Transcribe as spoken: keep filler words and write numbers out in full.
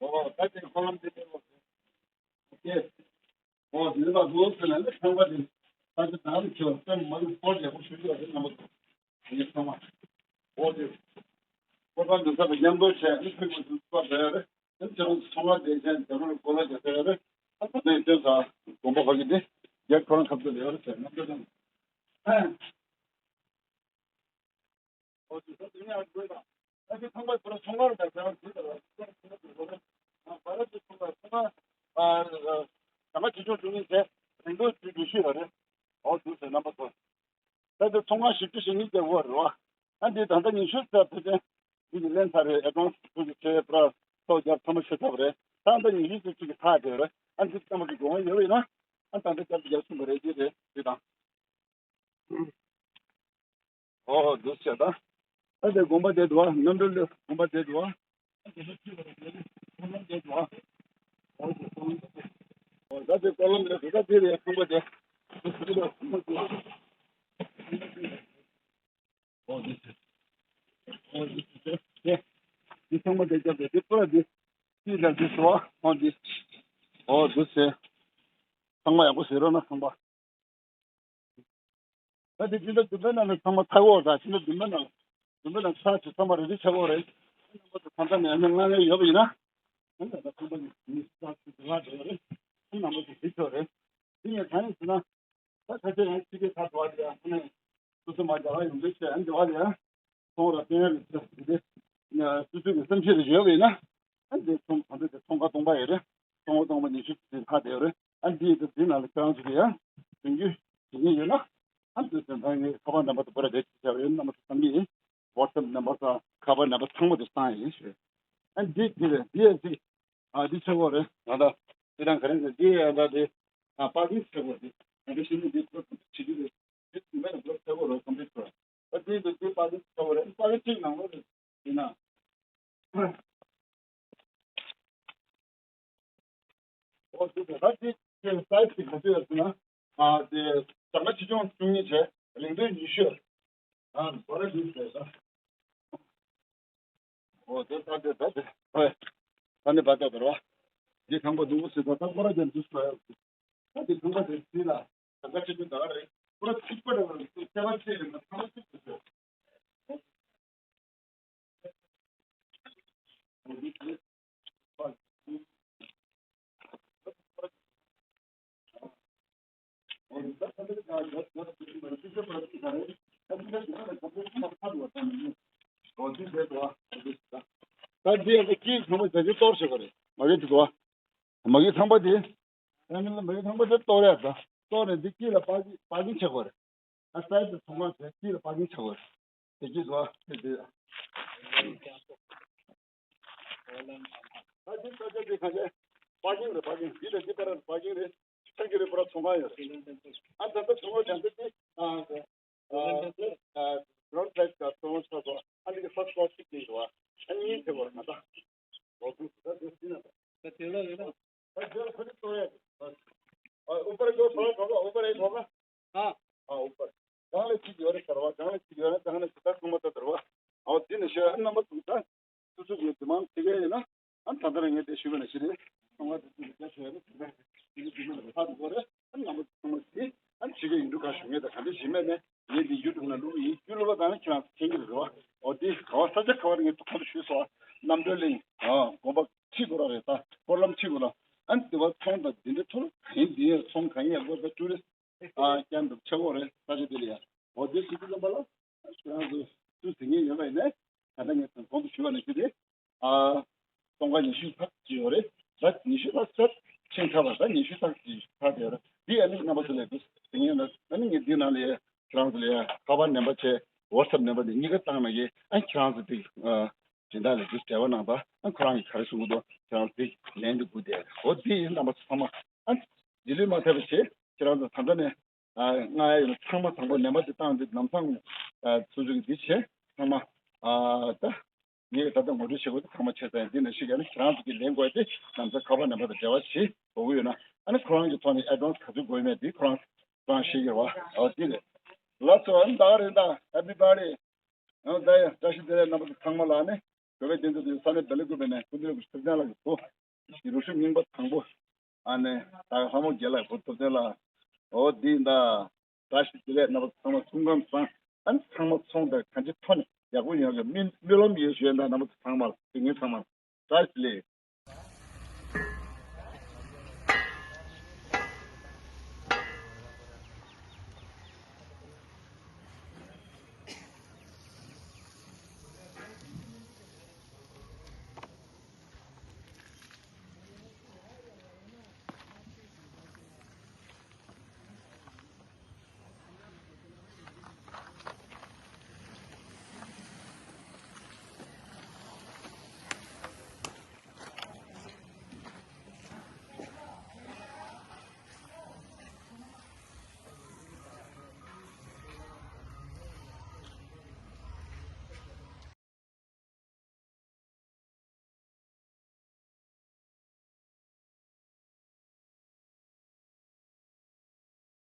ཨོ། ད་དེ་ཁོ་ལམ་དེ་དེ་ལོ། ཨོ་ཀེ། ཨོ་དེ་ལ་ལོ་ཟེར་ན་ནི་ཚང་མ་དེ་ད་དེ་དང་ཁྱོད་ཙམ་མ་ལུས་སྤོར་ཡག་པོ་ཞུ་རྒྱུ་རེད་རྣམ་པ་ཚོ། ངས་ཚང་མ་ཨོ་དེ་ཁོ་པ་འདི་ཚ་བའི་མཉམ་དུ་བྱས་ནི་ཕུལ་དགོས་ཚུལ་ཚོ་རེད་རེད། ཨ་ནི་ཚང་མ་དེ་བྱས་དེ་རུ་གོ་ལ་རྒྱག་ས་ཡོད་རེད། ཨ་ནི་དེ་ཚ་དགོན་པ་ཁག་གི་དེ་རྒྱ་ཁོ་རང་ཁབ་ཏུ་ལེ་ཡོད་རེད་ཟེར་ནམ་རྒྱུན་ཨ། ད་ལྟ་ཚོང་ཁང་བཞི་བཅུ་ཞེ་གཉིས་བརྒྱབ་ཡོད་རེད་བ། ཨ་འདི་ད་ལྟ་ཉི་ཤུ་ཙམ་ཕལ་ཆེར་འདི་གི་ལེན་ཚར་རེད། ཨེ་ཀྲོན་ཚུ་གི་ཚེ་པྲ་ཐོག་རྒྱབ་ཚང་མ་ཤེས་ཚར་བ་རེད། ད་ལྟ་ཉི་ཤུ་ཙམ་ཅིག་གི་ཐག་བསྡད་རེད། ཨ་འདི་ཚང་མ་གི་དགོངས་ཡོད་ཡིན་ན་ཨ་ད་ལྟ་རྒྱབ་རྒྱབ་གསུངས་པ་རེད། འདི་རེད་འདི་དང་། ཨོ་འདུག་བྱས་ད། ད་དེ་དགོན་པ་དེ་འདུག་ཨ། རྣམ་གྲོལ་ལ་དགོན་པ་དེ་འདུག་ཨ། ད་དེ་ཀོ་ལོམ་ལ་དེ་ད་དེ་རེད་ཁང་པ་དེ། ཨོ་འདི་ཚང་མ་དེ་རྒྱབ་དེ་དེ་པུ་ར་དེ། དེ་ལ་དེ་སོ་ཨོ་འདི། ཨོ་འདུག་བྱས། ཚང་མ་ཡག་པོ་བྱེད་རོགས་གནང་ཚང་མ། ད་དེ་སྤྱི་ཟླ་བདུན་པའི་ནང་ལ་ཚང་མ་ཚར་འོ། ད་སྤྱི་ཟླ་བདུན་པའི་ནང་། བདུན་པའི་ནང་ཚར་ཚེ་ཚང་མ་རེ་རེ་ཆགས་འོ་རེད། རྣམ་པ་ཚོ་ད་ལྟ་ནས་ཨ་ནི་ང་ལ་ཡོད་པ་ཡིན་ན། ཨ་ནི་ད་ཚང་མ་ནས་མི་ཚར་ཚེ་ང་འགྲོ་རེད། ཨ་རྣམ་པ་ཚོ་དེ་ཆོག་རེད། དེ་ངས་གང་ཡིན་ཟེར་ན། ད་ཁ་ཆེ་ཡང་ཕྱི་རྒྱལ་ཁག་འགྲོ་བ་དེ་ཡང་ཁོ་ནས་སོ་སོ་མ་རྒྱག་ཡོང་འདོད་བྱས་ཨ་འགྲོ་བ་དེ་ཡང་ཚོང་ར་བསྟན་ཡ་རེད་ཟེར་དེ། སོ་སོའི་གི་བསམ་ཤེས་རེ་ཡོད་པ་ཡིན་ན། ཨ་འདི་ཚོང་གང་འདྲ་དེ་ཚོང་ཁང་སྟོང་པ་ཡོད་རེད། ཚོང་ཁང་སྟོང་པ་ཉི་ཤུ་ཙམ་ཁ་བསྡད་ཡོད་རེད། ཨ་འདི་དེ་འདི་ནང་ལ་ཁྱེད་རང་ཚོ་གི་ཡང་དོན་རྒྱུ་དེ་ཉིད་ཡོད་ན། ཨ་འདི་ཚོ་ད་ངའི་ཁ་པར་ནམ་བར་དུ་པར་རེད་ཅེས་བྱ་བའི་རྣམ་པ་ཚོ་ཚང་གི་ཝ་ཊི་སེབ་ནམ་བར་དང་ཁ་པར་ནམ་བར་ཚང་མ་དེ་བཏང་ཡིན་ཞུ། ཨ་འདི་འདི་རེད། འདི་ཡང་འདི། ཨ་འདི་ཆེ་བོ་རེད། ང་ད་འདི་དང་ག་རེ་ཟེར། འདི་ཡང་ད་འདི། ཨ་པར་ཀིང་ཆེ་བོ་རེད། ང་ད་ཤི་ནི་འདི་བྱེད་ཀྱི་རེད། འདི་མེད་ན་བློ་ཆེ་བོ་རེད། ཀམ་པི་ཊར། ཨ་འདི་འདི་འདི་པར་ཀིང་ཆེ་བོ་རེད། པར་ཀིང་གཅིག་ནང་ལོགས་རེད། ཡིན་ན། ཨོ་དེ་དེ་ད་དེ་ཁྱེད་སའི་ཛི་ག་ཚོད་ཡོད་ཟེར་ན། ཨ་དེ་གྲངས་ཀ་ཆེ་ཆུང་བཅུ་གཉིས་བྱས། རིང་ཐུང་ཉི་ཤུ། ཨ་བོ་ར་དེ་ཟེར་ད། ཨོ་དེ་ད་དེ་ད་དེ་ཧོꯏ། ད་ནི་བ་ད་བར་བ། དེ་ཁང་པ་སྡུག་པོ་ཟེར་ད་ད་བོ་ར་དེ་འདུག་ཟེར་ཡ། ད་དེ་ཁང་པ་དེ་ཟེར་ལ་གྲངས་ཀ་ཆེ་ཆུང་ད་ག་རེད། བོ་ར་ཚིག་པ་རེད། བོ་ར་ཚིག་པ་རེད། ཚང་མ་ཚིག་པ་རེད། ད་འདི་ཡང་དཀྱིལ་ཚང་མ་བྱ་རྒྱུ་གཏོར་བྱེད་དགོས་རེད། མ་གི་འདུག་ག་མ་གི་ཚང་པ་དེ། ཨ་ནི་མ་གི་ཚང་པ་དེ་གཏོར་ཡ་ད། གཏོར་ནས་འདི་དཀྱིལ་ལ་པར་པར་ཀིང་བྱེད་དགོས་རེད། ཨ་སའི་ཛི་ཚང་མ་དེ་དཀྱིལ་ལ་པར་ཀིང་བྱེད་དགོས་རེད། དེ་དཀྱིལ་བཟོ་བ་དེ་དེ། ད་དེ་ས་ཆ་དེ་ག་ནས་པར་ཀིང་རེད། པར་ཀིང་འདི་དང་འདི་བར་ལ་པར་ཀིང་རེད། ཐང་གི་རེད། པར་ཚོང་ཁང་ཡོད་རེད། ཨ་ད་ལྟ་ཚོང་ཁང་དང་འདི་དེ་ཨ་ཨ་ཨ་ལོན་ཕྲེས་ཀ་ཚོང་ཁང་ཆགས་སོང་། ཨ་འདི་གི་ཧྥ་སི་ཀ་ལ་སི་གཅིག་དེ་ཡོད་ཨ། ཨ་གཉིས་དེ་བར་མ་ད། ཨོ་ཁུ་ད་དེ་སྲིད་ན་ད། ད་དེ་ལ་ཡོད་ན། ད་དེ་ལ་ཁོ་ཚོ་གཏོར་ཡ་དེ། ཨ་ཨུ་པར་གྱོ་ཐོག་ཐོག་ཨུ་པར་ཨེ་ཐོག་ཨ། ཨ་ཨུ་པར། གང་ལ་གཅིག་ཡོད་རེད་ཟེར་བ། གང་ལ་གཅིག་ཡོད་རེད། གང་ལ་གཅིག་ད་ཚང་མ་ད་ཟེར་བ། ཨོ་དེ་ནས་ཤོད་ཨ། རྣམ་པ་ཚོ་ད། སོ་སོ་གི་དེ་མང་དེ་ག་ཡིན་ན། ཨ་ད་ལྟ་རང་ངས་དེ་ཞུས་པ་ནང་བཞིན་རེད། ཚང་མ་དེ་ཚོ་ལ་སྐྱ་ཤོད་རེད། དེ་ག་དེ་ག་དེ་ག་ལ་ཕ་དུ་གོ་རེད། ཨ་རྣམ་པ་ཚང་མ་དེ་ཨ་ཇི་ག་ཡིན་འགྲོ་ག་ཞུ་ངེས་ད་ག་འདྲ་ཞིག་མེད་ནས་ངས་དེ་ཡུ་ཊུབ་ནང་བླུག་གི་ཡིན། ཁྱོད་བླུག་པ་དང་ཁྱོད་རང་ཚོ་མཁྱེན་གྱི་རེད་བ། ཨོ་དེ་ག་བ་ས་ཆ་ག་བ་རེད། ངས་ཐུགས་ཁོང་དུ་ཞུས་སོང་། རྣམ་གྲོལ་གླིང་ཨ་དགོན་པ་ཕྱི་སྐོར་ར་རེད། ད་སྐོར་ལམ་ཕྱི་སྐོར་ལ་ཨ་དེ་བ་ཚོང་དང་དེ་འདྲ་ཐོར་ག་ཡིན། དེ་ཡང་ཚོང་ག་ཡིན་ཡང་སྐོར་ད་ཏུ་རི་སི་ཨ་ཀན་དུ་ཆེ་བོ་རེད། ས་ཆ་དེ་ལ་ཡ། འོ་དེ་ཞིག་གི་ལམ་པ་ལ་ཁྱེད་རང་ཚོ་ཚུར་ཟིན་ངེས་ཡོད་པ་ཡིན་ནས། ད་ལྟ་ངས་གོང་དུ་ཞུས་པ་ནང་བཞིན་རེད། ཨ་སྟོང་ཁ་ཉི་ཤུ་ལྷག་ཅིག་ཡོད་རེད། ད་ཉི་ཤུ་ལྷག་ཙམ་ཕྱིན་ཚར་བ། ད་ཉི་ཤུ་ལྷག་ཅིག་ཚར་བསྡད་ཡོད་རེད། འདི་ཨ་ནི་རྣམ་པ་ཚོ་ལ་འདུག་ཟིན་ངེས་ན་ཨ་ནི་ངས་འདི་ནང་ལ་ཡ་ཁྱེད་རང་ཚོ་ལ་ཡ་ཁ་པར་ནམ་བར་བྱས། ཝ་ཊི་སེབ་ནམ་བར་དེ་གཉིས་ཀ་བཏང་ན་གི་ཨ་ཁྱེད་རང་ཚོ་དེ་ཨ་སྦྱིན་བདག་ལས་འགུལ་འབྲེལ་བ་གནང་དང་ཨ་ཁོ་རང་གིས་ག་རེ་གསུང་གི་འདུག་ཁྱེད་རང་ཚོ་དེ་ལན་དེ་དགོས་དེ་འོ་དེ་ཡིན་རྣམ་པ་ཚོ་ཚང་མ་ཨ་རྗེས་ལུས་མ་ཐེབས་པ་བྱེད་ཁྱེད་རང་ཚོ་ད་ལྟ་ནས་ཨ་ང་ཡ་ཡིན་ན་ཚང་མ་དང་པོ་ནམ་བར་དེ་བཏང་དེ་ལམ་སང་ཨ་ཚུར་ཚུར་གི་འདི་བྱེད་ཚང་མ་ཨ་ད། ངས་ད་ལྟ་ངོ་སྤྲོད་བྱེད་དགོས་དེ་ཚང་མ་བྱས་ཙང་འདི་ནང་བཞིན་ཡང་ན་ཁྱེད་རང་ཚོ་གིས་ལེན་དགོས་དེ་ནམ་ཚ་ཁ་པར་ནམ་བར་དང་འབྲེལ་བ་བྱེད་དགོས་ཀྱི་ཡོད་ན་ཨ་ནི་ཁོ་རང་གི་ཐོག་ནས་ཨེ་ཌི་ཝན་སི་ག་ཚོད་དགོས་མེད་དེ་ཁོ་རང་ཁོ་རང་ཤེས་ཀྱི་རེད་བ། འོ་དེ་རེད། ལགས་སོ། ཨ་ནི་ད་ག་རེད་ད། Everybody ཨ་ད་ཡ་བཀྲ་ཤིས་བདེ་ལེགས་རྣམ་པ་ཚོ་ཚང་མ་ལ་ཨ་ནི་དགོས་པའི་དེ་ཚོ་དེ་ས་གནས་བདེ་ལེགས་དགོས་པའི་ནས་སྐུ་མདུན་སྐུ་ཐུབ་བསྟན་ལགས་ཀྱི་བུ་རུ་ཤུ་རྙིང་པ་དང་པོ། ཨ་ནི་ད་ལྷ་མོ་རྒྱལ་ལགས་བུ་ཐུབ་བསྟན་ལགས། འོ་འདི་ད་བཀྲ་ཤིས་བདེ་ལེགས་རྣམ་པ་ཚང་མ་སྐུ་ཁམས་བཟང་། ཨ་ནི་ཚང་མ་ཚོང་དང་གང་ཅི་ཐོག་ནས་ཡག་པོ་ཡོང་གི་སྨོན་སྨོན་ལམ་ཡོད་ཞུ་ཡ་ད་རྣམ་པ་ཚང་མ་ལ་དེ་ངས་ཚང་མ་ལ་བཀྲ་ཤིས་བདེ་ལེགས།